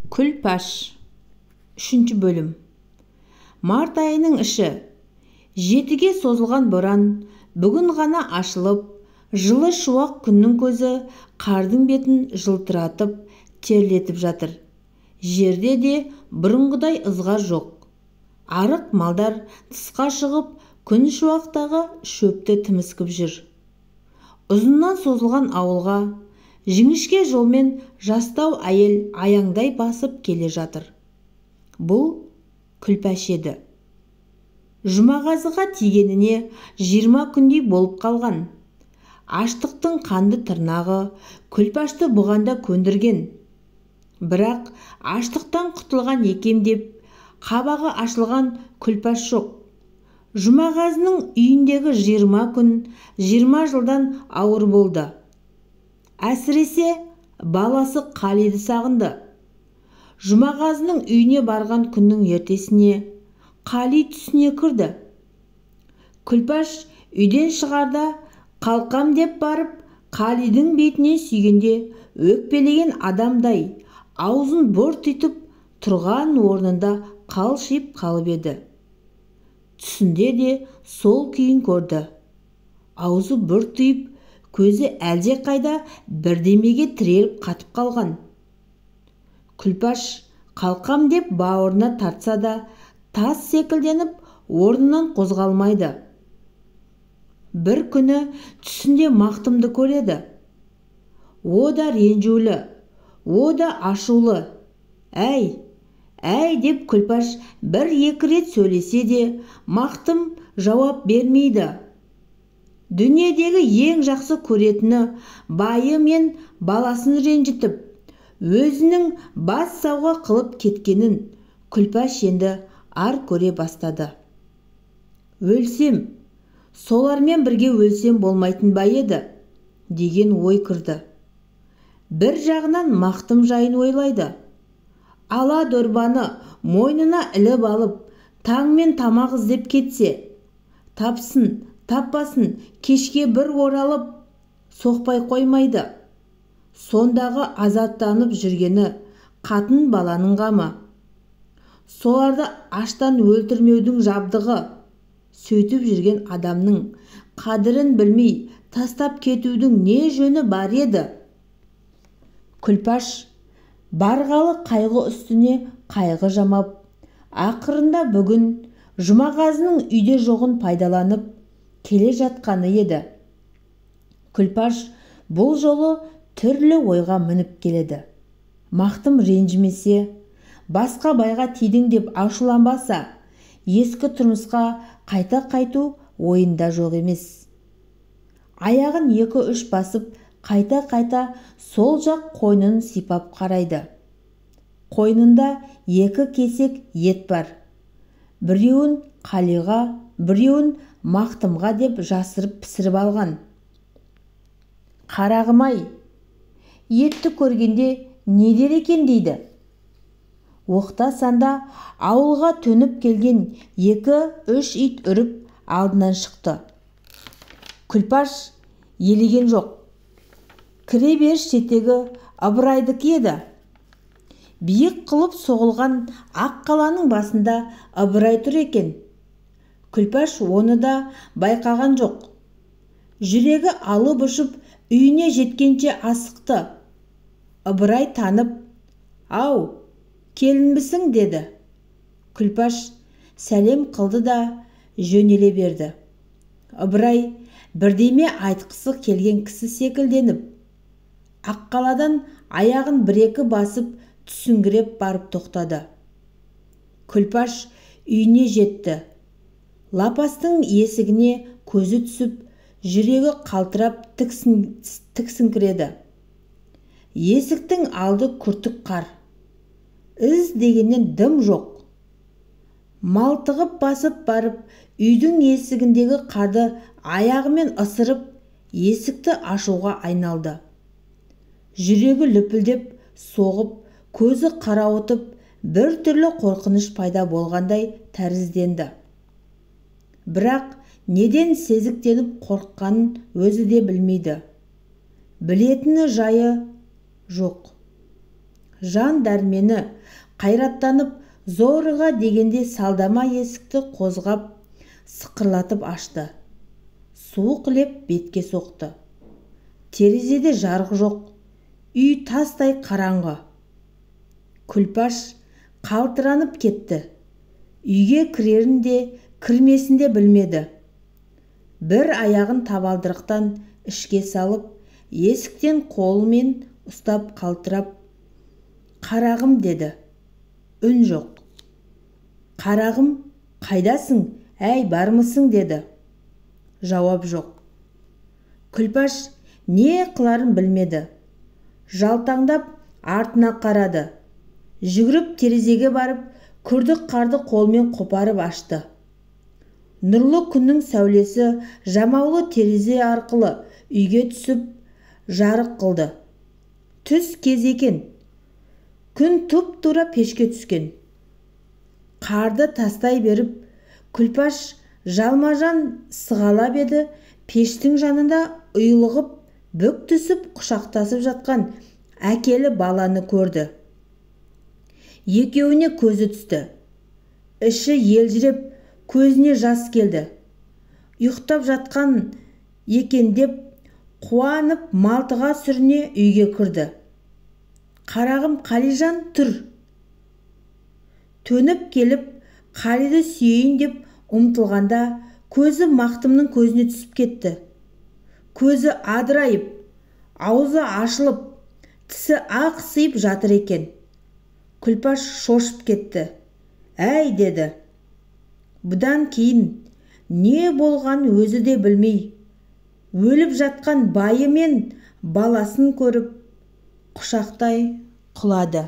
Күлпаш. Үшінші бөлім. Март айының іші. 7-ге созылған боран бүгін ғана ашылып, жылы шуақ күннің көзі қардың бетін жылтыратып, терлетіп жатыр. Жерде де бұрынғыдай ызғар жоқ. Арық малдар тысқа шығып, күн шуақтағы шөпті тіміскіп жүр. Ұзыннан созылған ауылға жіңішке жолмен жастау әйел аяңдай басып келе жатыр. Бұл Күлпаш еді. Жұмағазыға тигеніне 20 күндей болып қалған. Аштықтың қанды тырнағы Күлпашты бұған да көндірген. Бірақ аштықтан құтылған екем деп қабағы ашылған Күлпаш жоқ. Жұмағазының үйіндегі 20 күн 20 жылдан ауыр болды. Әсіресе баласы Қалиды сағынды. Жұмағазының үйіне барған күннің ертесіне Қали түсіне кірді. Күлпаш үйден шығарда қалқам деп барып, Қалидің бетінен сүйгенде өкпелеген адамдай аузын бұртитып тұрған орнында қалшиып қалып еді. Түсінде де сол күйін көрді. Аузы бұртиып, көзі әлдеқайда бірдемеге тіреліп қатып қалған. Күлпаш қалқам деп бауырына тартса да, тас секілденіп орнынан қозғалмайды. Бір күні түсінде Мақтымды көреді. О да ренжулі, о да ашулы. Әй, әй деп Күлпаш бір-екі рет сөйлесе де, Мақтым жауап бермейді. Дүниедегі ең жақсы көретіні байы мен баласын ренжітіп, өзінің бас сауға қылып кеткенін Күлпаш енді ар көре бастады. Өлсем, солармен бірге өлсем болмайтын ба еді, деген ой кірді. Бір жағынан Мақтым жайын ойлайды. Ала дорбаны мойнына іліп алып, таңмен тамақ іздеп кетсе, тапсын, таппасын, кешке бір оралып, соқпай қоймайды. Сондағы азаптанып жүргені қатын баланың қамы. Соларды аштан өлтірмеудің жабдығы. Сөйтіп жүрген адамның қадірін білмей тастап кетудің не жөні бар еді? Күлпаш барғалы қайғы үстіне қайғы жамап, ақырында бүгін Жұмағазының үйде жоғын пайдаланып келе жатқаны еді. Күлпаш бұл жолы түрлі ойға мініп келеді. Мақтым ренжімесе, басқа байға тидің деп ашуланбаса, ескі тұрмысқа қайта қайту ойында жоқ емес. Аяғын 2-3 басып, қайта-қайта сол жақ қойнын сипап қарайды. Қойнында 2 кесек ет бар. Біреуін Қалиға, біреуін Мақтымға деп жасырып пісіріп алған. Қарағым-ай, етті көргенде не дер екен дейді. Оқта-санда ауылға төніп келген 2-3 ит үріп алдынан шықты. Күлпаш елеген жоқ. Кіре беріс шеттегі Ыбырайдікі еді. Биік қылып соғылған ақ қаланың басында Ыбырай тұр екен. Күлпаш оны да байқаған жоқ. Жүрегі алып ұшып, үйіне жеткенше асықты. Ыбырай танып, «Ау, келінбісің?» деді. Күлпаш сәлем қылды да жөнеле берді. Ыбырай бірдеме айтқысы келген кісі секілденіп, Аққаладан аяғын бір-екі басып түсіңгіреп барып тоқтады. Күлпаш үйіне жетті. Лапастың есігіне көзі түсіп, жүрегі қалтырап тіксіңкіреді. Есіктің алды күртік қар. Із дегеннен дым жоқ. Малтығып басып барып, үйдің есігіндегі қарды аяғымен ысырып, есікті ашуға айналды. Жүрегі лүпілдеп соғып, көзі қарауытып, бір түрлі қорқыныш пайда болғандай тәрізденді. Бірақ неден сезіктеніп қорыққанын өзі де білмейді. Білетіні жайы жоқ. Жан дәрмені қайраттанып, зорыға дегенде салдама есікті қозғап, сықырлатып ашты. Суық леп бетке соқты. Терезеде жарық жоқ. Үй тастай қараңғы. Күлпаш қалтыранып кетті. Үйге кірерін де, кірмесін де білмеді. Бір аяғын табалдырықтан ішке салып, есіктен қолымен ұстап қалтырап, «Қарағым», деді. Үн жоқ. «Қарағым, қайдасың, әй, бармысың?» деді. Жауап жоқ. Күлпаш не қыларын білмеді. Жалтаңдап артына қарады. Жүгіріп терезеге барып, күрдік қарды қолмен қопарып ашты. Нұрлы күннің сәулесі жамаулы терезе арқылы үйге түсіп, жарық қылды. Түс кез екен. Күн тұп-тура пешке түскен. Қарды тастай беріп, Күлпаш жалма-жан сығалап еді, пештің жанында ұйлығып, бүк түсіп құшақтасып жатқан әкелі баланы көрді. Екеуіне көзі түсті. Іші елжіреп, көзіне жас келді. Ұйықтап жатқан екен деп, қуанып малтыға сүріне үйге кірді. «Қарағым Қалижан, тұр!» Төніп келіп, Қалиді сүйейін деп ұмтылғанда, көзі Мақтымның көзіне түсіп кетті. Көзі адырайып, аузы ашылып, тісі ақсиып жатыр екен. Күлпаш шошып кетті. «Әй!» деді. Бұдан кейін не болғанын өзі де білмей, өліп жатқан байы мен баласын көріп, құшақтай құлады.